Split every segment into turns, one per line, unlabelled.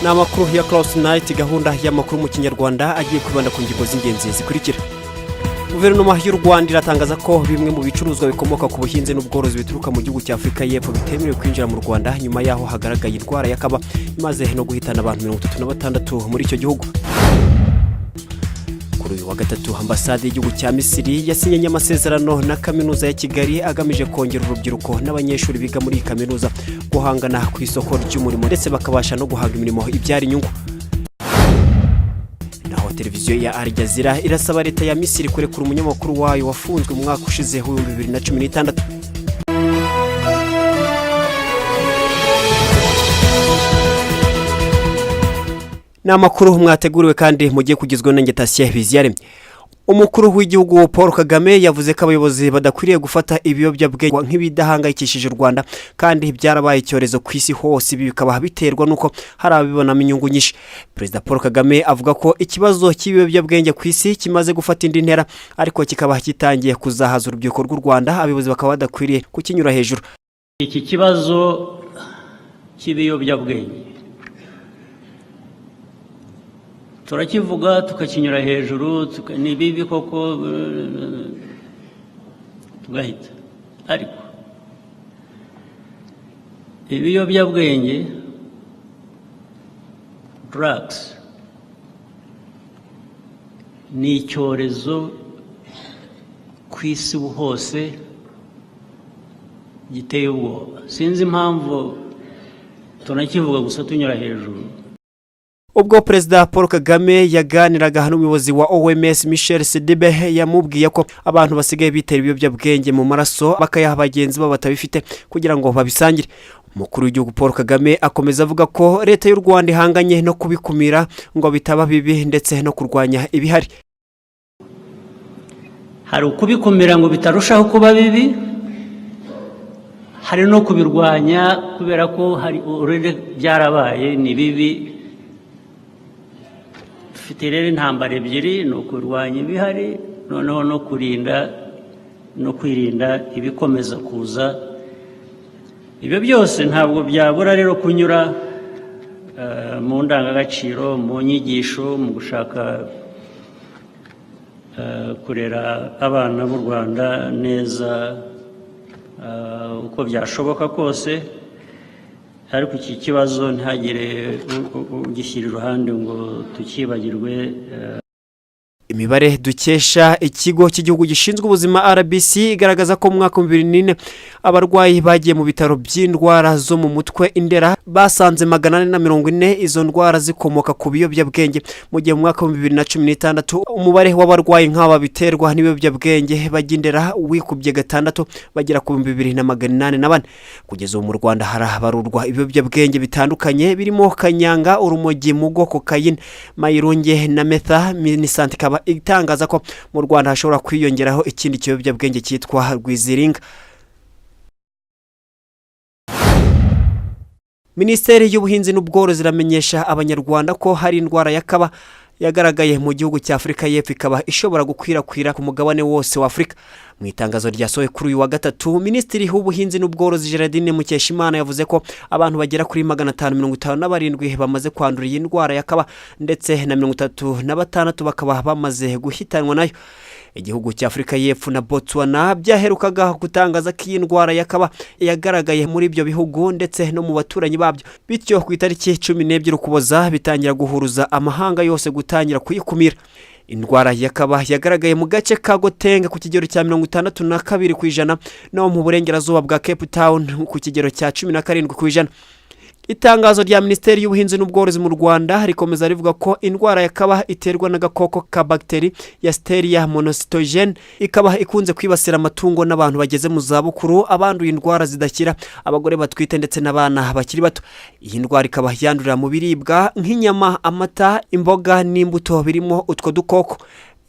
Ni amakuru ya Close Night, gahunda y'amakuru mu Kinyarwanda agiye kwibanda ku ngingo z'ingenzi zikurikira. Guverinoma y'u Rwanda iratangaza ko bimwe mu bicuruzwa bikomoka ku buhinzi n'ubworozi bituruka mu gihugu cya Afurika y'Epfo bitemerewe kwinjira mu Rwanda, nyuma y'aho hagaragaye indwara ya kaba imaze no guhitana abantu 36 muri icyo gihugu. Kuri uyu wa gatatu, ambasade y'igihugu cya Misiri yasinyanye amasezerano na Kaminuza ya Kigali agamije kongera urubyiruko n'abanyeshuri biga muri iyi kaminuza guhangana ku isoko ry'umurimo, ndetse bakabasha no guhanga imirimo ibyara inyungu. Naho televiziyo ya Al Jazeera irasaba leta ya Misiri kurekura umunyamakuru wayo wafunzwe mu mwaka ushize w'2016. Ni amakuru mwateguriwe kandi mugiye kugezwaho na Ngetasiye Biziyaremye. Umukuru w'igihugu Paul Kagame yavuze ko abayobozi badakwiriye gufata ibiyobyabwenge nk'ibidahangayikishije u Rwanda kandi byarabaye icyorezo ku isi hose. Ibi bikaba biterwa n'uko hari ababibonamo inyungu nyinshi. Perezida Paul Kagame avuga ko ikibazo cy'ibiyobyabwenge ku isi kimaze gufata indi ntera, ariko kikaba gitangiye kuzahaza urubyiruko rw'u Rwanda, abayobozi bakaba badakwiriye kukinyura hejuru.
Iki kibazo cy'ibiyobyabwenge turakivuga tukakinyura hejuru, ni bibi koko, tugahita. Ariko ibiyobyabwenge, drugs, ni icyorezo ku isi hose giteye ubwoba. Sinzi impamvu tunakivuga gusa tunyura hejuru.
Ubwo Perezida Paul Kagame yaganiraga n'umuyobozi wa OMS Michel Sidibe, yamubwiye ko abantu basigaye bitera ibiyobyabwenge mu maraso, bakayaha bagenzi babo batabifite kugira ngo babisangire. Umukuru w'igihugu Paul Kagame akomeza avuga ko leta y'u Rwanda ihanganye no kubikumira ngo bitaba bibi, ndetse no kurwanya ibihari.
Hari ukubikumira ngo bitarushaho kuba bibi, hari no kubirwanya kubera ko hari already byarabaye, ni bibi. Dufite rero intambara ebyiri: ni ukurwanya ibihari, noneho no kurinda no kwirinda ibikomeza kuza. Ibyo byose ntabwo byabura rero kunyura mu ndangagaciro, mu nyigisho, mu gushaka kurera abana b'u Rwanda neza uko byashoboka kose. Ariko iki kibazo ntihagire ugishyira iruhande ngo tukibagirwe.
Imibare dukesha ikigo cy'igihugu gishinzwe ubuzima RBC igaragaza ko mu mwaka wa 2004 abarwayi bagiye mu bitaro by'indwara zo mu mutwe Indera basanze 440 izo ndwara zikomoka ku biyobyabwenge, mu gihe mu mwaka wa 2016 umubare w'abarwayi nk'aba biterwa n'ibiyobyabwenge bajya Indera wikubye gatandatu, bagera ku 2804. Kugeza ubu mu Rwanda harabarurwa ibiyobyabwenge bitandukanye birimo kanyanga, urumogi, mugo, kokayine, mayirunge na metha. MINISANTE ikaba itangaza ko mu Rwanda hashobora kwiyongeraho ikindi kiyobyabwenge cyitwa rwiziringa. Minisiteri y'Ubuhinzi n'Ubworozi iramenyesha Abanyarwanda ko hari indwara ya kaba yagaragaye mu gihugu cya Afurika y'Epfo, ikaba ishobora gukwirakwira ku mugabane wose wa Afurika. Mu itangazo ryasohowe kuri uyu wa gatatu, Minisitiri w'Ubuhinzi n'Ubworozi Gerardine Mukeshimana yavuze ko abantu bagera kuri 557 bamaze kwandura iyi ndwara ya kaba, ndetse na 36 bakaba bamaze guhitanwa nayo. Igihugu cya Afurika y'Epfo na Botswana byaherukaga gutangaza ko iyi ndwara ya kaba yagaragaye muri ibyo bihugu ndetse no mu baturanyi babyo, bityo ku itariki 12 Ukuboza bitangira guhuruza amahanga yose gutangira kuyikumira. Indwara ya kaba yagaragaye mu gace ka Gauteng ku kigero cya 62%, no mu burengerazuba bwa Cape Town ku kigero cya 17%. Itangazo rya Minisiteri y'Ubuhinzi n'Ubworozi mu Rwanda rikomeza rivuga ko indwara ya kaba iterwa n'agakoko ka bagiteri ya Listeria monocytogenes, ikaba ikunze kwibasira amatungo n'abantu bageze mu zabukuru, abanduye indwara zidakira, abagore batwite ndetse n'abana bakiri bato. Iyi ndwara ikaba yandurira mu biribwa nk'inyama, amata, imboga n'imbuto birimo utwo dukoko.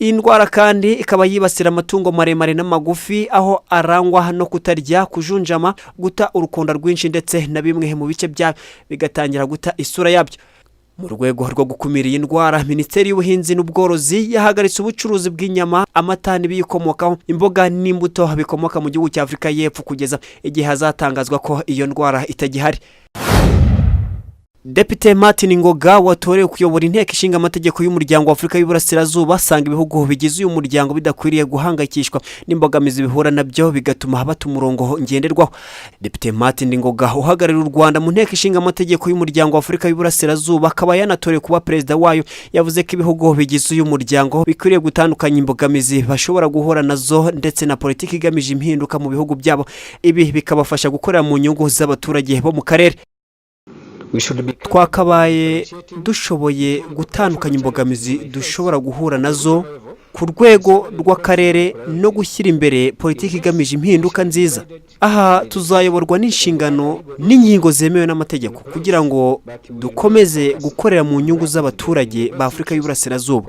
Iyi ndwara kandi ikaba yibasira amatungo maremare n'amagufi, aho arangwa no kutarya, kujunjama, guta urukonda rwinshi, ndetse na bimwe mu bice byayo bigatangira guta isura yabyo. Mu rwego rwo gukumira iyi ndwara, Minisiteri y'Ubuhinzi n'Ubworozi yahagaritse ubucuruzi bw'inyama, amata n'ibiyikomokaho, imboga n'imbuto bikomoka mu gihugu cya Afurika y'Epfo kugeza igihe hazatangazwa ko iyo ndwara itagihari. Depite Martin Ngoga watorewe kuyobora Inteko Ishinga Amategeko y'Umuryango wa Afurika y'Uburasirazuba asanga ibihugu bigize uyu muryango bidakwiriye guhangayikishwa n'imbogamizi bihura nabyo, bigatuma bata umurongo ngenderwaho. Depite Martin Ngoga uhagarariye u Rwanda mu Nteko Ishinga Amategeko y'Umuryango wa Afurika y'Uburasirazuba, akaba yanatorewe kuba perezida wayo, yavuze ko ibihugu bigize uyu muryango bikwiriye gutandukanya imbogamizi bashobora guhura nazo ndetse na politiki igamije impinduka mu bihugu byabo, ibi bikabafasha gukorera mu nyungu z'abaturage bo mu karere. Twakabaye dushoboye gutandukanya imbogamizi dushobora guhura nazo ku rwego rw'akarere no gushyira imbere politiki igamije impinduka nziza. Aha tuzayoborwa n'inshingano n'ingingo zemewe n'amategeko kugira ngo dukomeze gukorera mu nyungu z'abaturage ba Afurika y'Uburasirazuba.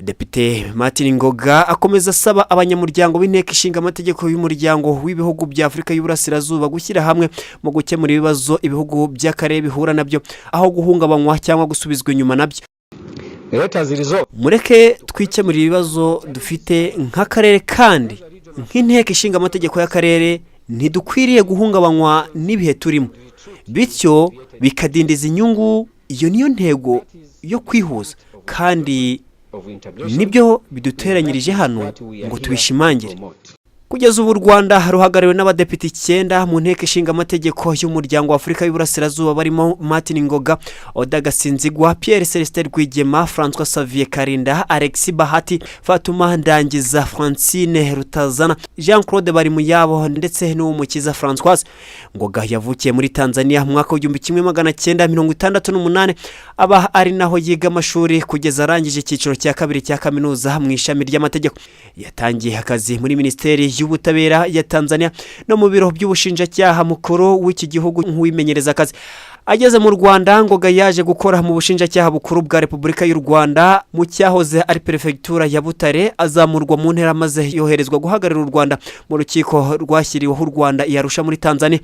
Depite Martin Ngoga akomeza asaba abanyamuryango b'Inteko Ishinga Amategeko y'Umuryango w'Ibihugu bya Afurika y'Uburasirazuba gushyira hamwe mu gukemura ibibazo ibihugu by'akarere bihura nabyo, aho guhungabanywa cyangwa gusubizwa inyuma nabyo. Mureke twikemurire ibibazo dufite nk'akarere, kandi nk'Inteko Ishinga Amategeko y'akarere ntidukwiriye guhungabanywa n'ibihe turimo, bityo bikadindiza inyungu. Iyo niyo ntego yo kwihuza, kandi nibyo biduteranyirije hano ngo tubishimangire. Kugeza ubu u Rwanda ruhagarariwe n'abadepite 9 mu Nteko Ishinga Amategeko y'Umuryango wa Afurika y'Uburasirazuba, barimo Martin Ngoga, Oda Gasinzigwa, Pierre Celestin Rwigema, Francois Xavier Karinda, Alex Bahati, Fatuma Ndangiza, Francine Rutazana, Jean Claude Barimuyabo ndetse n'Uwumukiza Francoise. Ngoga yavukiye muri Tanzania mu mwaka w'1968, aba ari naho yiga amashuri kugeza arangije icyiciro cya kabiri cya kaminuza mu ishami ry'amategeko. Yatangiye akazi muri Minisiteri y'Ubutabera ya Tanzania no mu biro by'ubushinjacyaha mukuru w'iki gihugu nk'uwimenyereza akazi. Ageze mu Rwanda, Ngoga yaje gukora mu Bushinjacyaha Bukuru bwa Repubulika y'u Rwanda mu cyahoze ari Perefegitura ya Butare, azamurwa mu ntera maze yoherezwa guhagararira u Rwanda mu rukiko rwashyiriweho u Rwanda i Arusha muri Tanzania.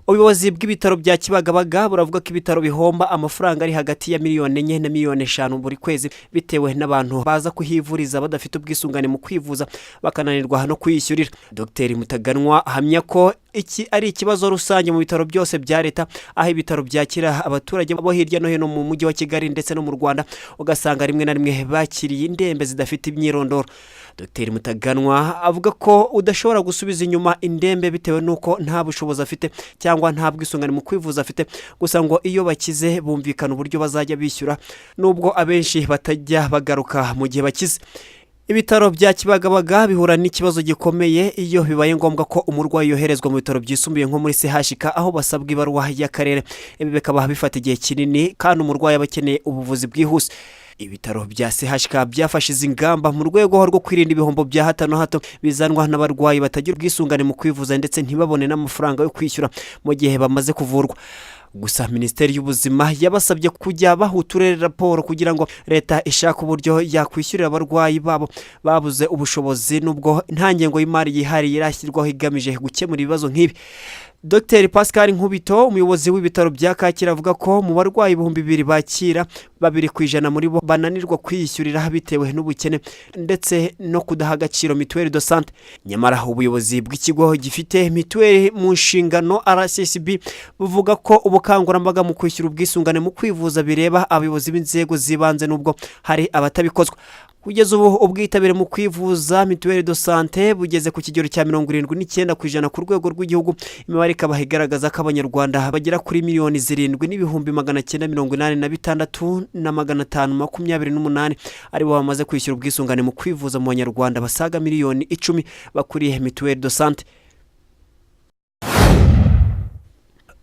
Ubuyobozi bw'ibitaro bya Kibagabaga buravuga ko ibitaro bihomba amafaranga ari hagati ya miliyoni 4 na miliyoni 5 buri kwezi, bitewe n'abantu baza kuhivuriza badafite ubwisungane mu kwivuza, bakananirwa no kwiyishyurira. Dr Mutaganwa ahamya ko iki ari ikibazo rusange mu bitaro byose bya leta, aho ibitaro byakira abaturage bo hirya no hino mu Mujyi wa Kigali ndetse no mu Rwanda, ugasanga rimwe na rimwe bakiriye indembe zidafite imyirondoro. Dr Mutaganwa avuga ko udashobora gusubiza inyuma indembe bitewe n'uko nta bushobozi afite cyangwa nta bwisungane mu kwivuza afite. Gusa ngo iyo bakize bumvikana uburyo bazajya bishyura, nubwo abenshi batajya bagaruka mu gihe bakize. Ibitaro bya Kibagabaga bihura n'ikibazo gikomeye iyo bibaye ngombwa ko umurwayi yoherezwa mu bitaro byisumbuye nko muri CHK, aho basabwa ibaruwa y'akarere. Ibi bikaba bifata igihe kinini kandi umurwayi aba akeneye ubuvuzi bwihuse. Ibitaro bya CHK byafashe izi ngamba mu rwego rwo kwirinda ibihombo bya hato na hato bizanwa n'abarwayi batagira ubwisungane mu kwivuza ndetse ntibabone n'amafaranga yo kwishyura mu gihe bamaze kuvurwa. Gusa Minisiteri y'Ubuzima yabasabye kujya baha uturere raporo kugira ngo leta ishake uburyo yakwishyurira abarwayi babo babuze ubushobozi, nubwo nta ngengo y'imari yihariye irashyirwaho igamije gukemura ibibazo nk'ibi. Dr Pascal Nkubito, umuyobozi w'ibitaro bya Kacyiru, avuga ko mu barwayi 2000 bakira, 2% muri bo bananirwa kwiyishyurira bitewe n'ubukene ndetse no kudaha agaciro mutuelle de santé. Nyamara ubuyobozi bw'ikigo gifite mituweli mu nshingano, RSSB, buvuga ko ubukangurambaga mu kwishyura ubwisungane mu kwivuza bireba abayobozi b'inzego z'ibanze, nubwo hari abatabikozwa. Kugeza ubu ubwitabire mu kwivuza mutuelle de santé bugeze ku kigero cya 79% ku rwego rw'igihugu. Imibare ikaba igaragaza ko Abanyarwanda bagera kuri 7,986,528 aribo bamaze kwishyura ubwisungane mu kwivuza, mu Banyarwanda basaga miliyoni 10 bakuriye mutuelle de santé.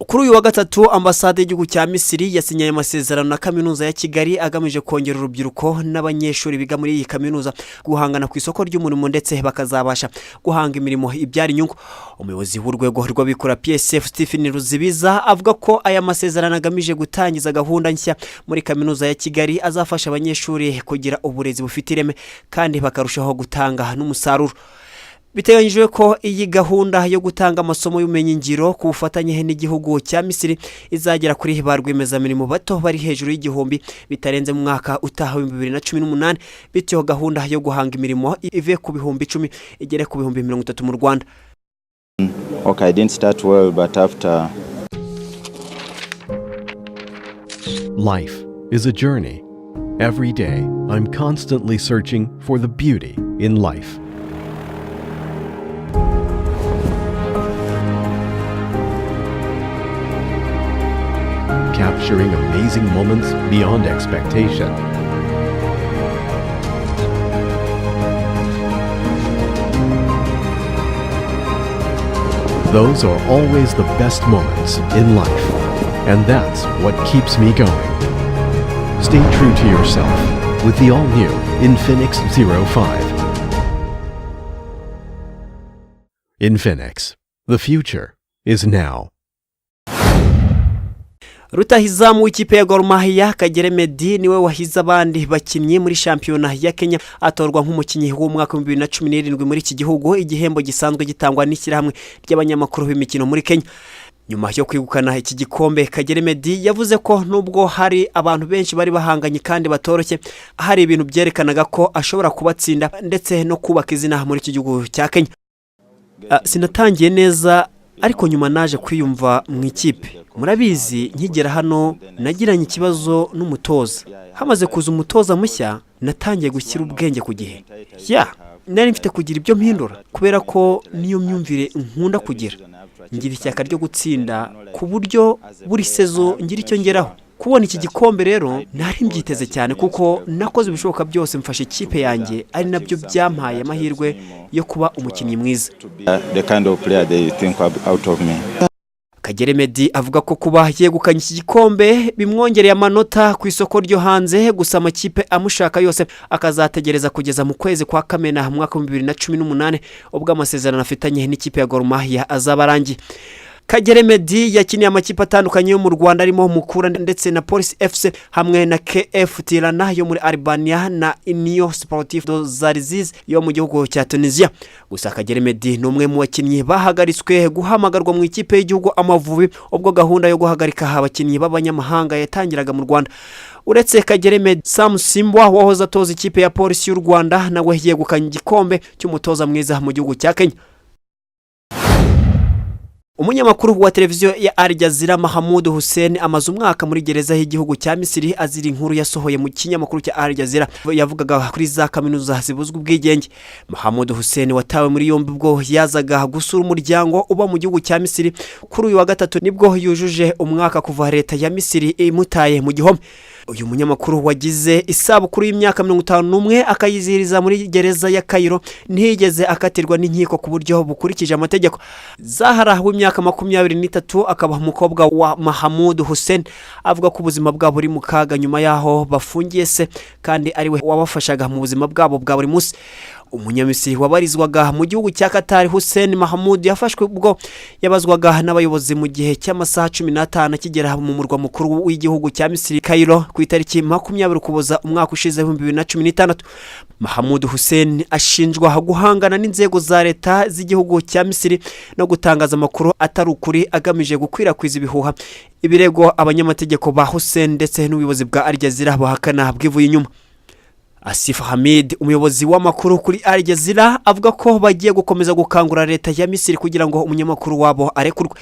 Kuri uyu wa gatatu, Ambasade y'igihugu cya Misiri yasinyanye amasezerano na Kaminuza ya Kigali agamije kongera urubyiruko n'abanyeshuri biga muri iyi kaminuza guhangana ku isoko ry'umurimo, ndetse bakazabasha guhanga imirimo ibyara inyungu. Umuyobozi w'urwego rw'abikorera PSF, Stephen Ruzibiza, avuga ko aya masezerano agamije gutangiza gahunda nshya muri Kaminuza ya Kigali azafasha abanyeshuri kugira uburezi bufite ireme kandi bakarushaho gutanga n'umusaruro. Biteganyijwe ko iyi gahunda yo gutanga amasomo y'ubumenyingiro ku bufatanye n'igihugu cya Misiri izagera kuri ba rwiyemezamirimo bato bari hejuru y'igihumbi bitarenze mu mwaka utaha w'2018, bityo gahunda yo guhanga imirimo ive ku 10,000 igere ku 30,000 mu Rwanda.
Okay, I didn't start well, but after.
Life is a journey. Every day, I'm constantly searching for the beauty in life. Capturing amazing moments beyond expectation. Those are always the best moments in life. And that's what keeps me going. Stay true to yourself with the all-new Infinix 05. Infinix, the future is now.
Rutahizamu w'ikipe ya Gor Mahia, Kagere Meddie, niwe wahize abandi bakinnyi muri shampiyona ya Kenya, atorwa nk'umukinnyi w'umwaka 2017 muri iki gihugu, igihembo gisanzwe gitangwa n'ishyirahamwe ry'abanyamakuru b'imikino muri Kenya. Nyuma yo kwegukana iki gikombe, Kagere Meddie yavuze ko nubwo hari abantu benshi bari bahanganye kandi batoroshye, hari ibintu byerekanaga ko ashobora kubatsinda ndetse no kubaka izina muri iki gihugu cya Kenya. Sinatangiye neza, ariko nyuma naje kwiyumva mu ikipe. Murabizi, nkigera hano nagiranye ikibazo n'umutoza. Hamaze kuza umutoza mushya, natangiye gushyira ubwenge ku gihe. Ya nari mfite kugira ibyo mpindura, kubera ko niyo myumvire nkunda kugira. Ngira ishyaka ryo gutsinda ku buryo buri saison ngira icyo ngeraho. Kubona iki gikombe rero nari mbyiteze cyane, kuko nakoze ibishoboka byose mfasha ikipe yanjye, ari nabyo byampaye amahirwe yo kuba umukinnyi mwiza.
The kind of player they think out of me.
Kagere Meddie avuga ko kuba yegukanye iki gikombe bimwongereye amanota ku isoko ryo hanze, gusa amakipe amushaka yose akazategereza kugeza mu kwezi kwa Kamena mu mwaka wa 2018, ubwo amasezerano afitanye n'ikipe ya Gor Mahia azaba arangiye. Kagere Meddie yakiniye amakipe atandukanye yo mu Rwanda arimo Mukura ndetse na Police FC, hamwe na KF Tirana yo muri Albania na Union Sportive de Zarzis yo mu gihugu cya Tunisia. Gusa Kagere Meddie ni umwe mu bakinnyi bahagaritswe guhamagarwa mu ikipe y'igihugu Amavubi ubwo gahunda yo guhagarika abakinnyi b'abanyamahanga yatangiraga mu Rwanda. Uretse Kagere Meddie, Sam Ssimbwa wahoze atoza ikipe ya Polisi y'u Rwanda nawe yegukanye igikombe cy'umutoza mwiza mu gihugu cya Kenya. Umunyamakuru wa televiziyo ya Al Jazeera, Mahamud Hussein, amaze umwaka muri gereza y'igihugu cya Misiri azira inkuru yasohoye mu kinyamakuru cya Al Jazeera yavugaga kuri za kaminuza zibuzwa ubwigenge. Mahamud Hussein watawe muri yombi ubwo yazaga gusura umuryango uba mu gihugu cya Misiri. Kuri uyu wa gatatu nibwo yujuje umwaka kuva leta ya Misiri imutaye mu gihome. Uyu munyamakuru wagize isabukuru y'imyaka 51 akayizihiriza muri gereza ya Cairo ntiyigeze akatirwa n'inkiko ku buryo bukurikije amategeko. Zahara w'imyaka 23, akaba umukobwa wa Mahamud Hussein, avuga ko ubuzima bwabo buri mu kaga nyuma y'aho bafungiye se kandi ariwe wabafashaga mu buzima bwabo bwa buri munsi. Umunyamisiri wabarizwaga mu gihugu cya Qatar, Hussein Mahmud, yafashwe ubwo yabazwaga n'abayobozi mu gihe cy'amasaha 15 akigera mu murwa mukuru w'igihugu cya Misiri, Cairo, ku itariki 20 Ukuboza umwaka ushize 2016. Mahmud Hussein ashinjwa guhangana n'inzego za leta z'igihugu cya Misiri no gutangaza amakuru atari ukuri agamije gukwirakwiza ibihuha, ibirego abanyamategeko ba Hussein ndetse n'ubuyobozi bwa Al Jazeera buhakana bwivuye inyuma. Asif Hamid, umuyobozi w'amakuru kuri Al Jazeera, avuga ko bagiye gukomeza gukangurira leta ya Misiri kugira ngo umunyamakuru wabo arekurwe.